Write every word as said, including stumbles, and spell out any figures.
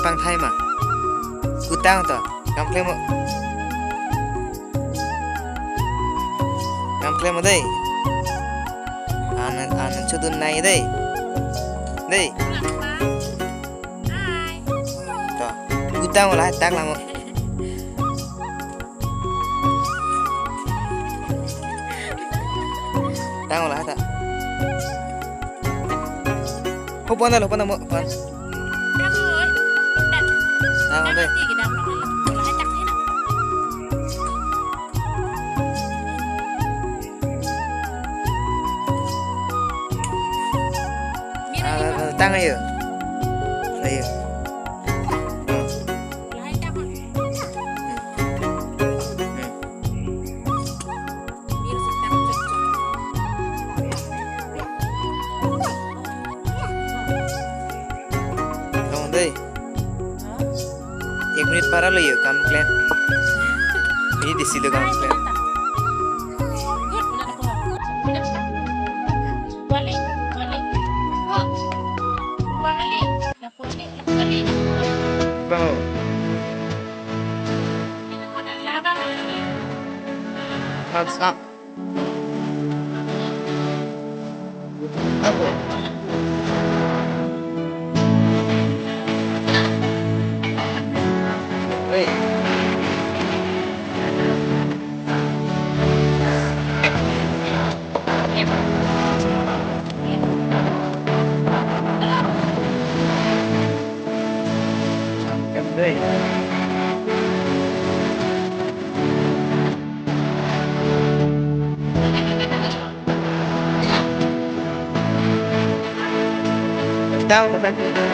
Tang thai ma. Kutang to. Kam klem mo. Kam klem mo dei. Anan, anan chodun nai dei. Dei. To. Kutang mo la, tak la mo. Tang mo la ta. Hopon na, hopon na mo, hopon. Tang mo dei. Ah, tang ayo. Ayo. Hmm. Hmm. Tang dei. Ek minute para lo yo, kam klem. Ini di silo kam klem. Bang. Thumbs up. Ako. Wait. Down, down.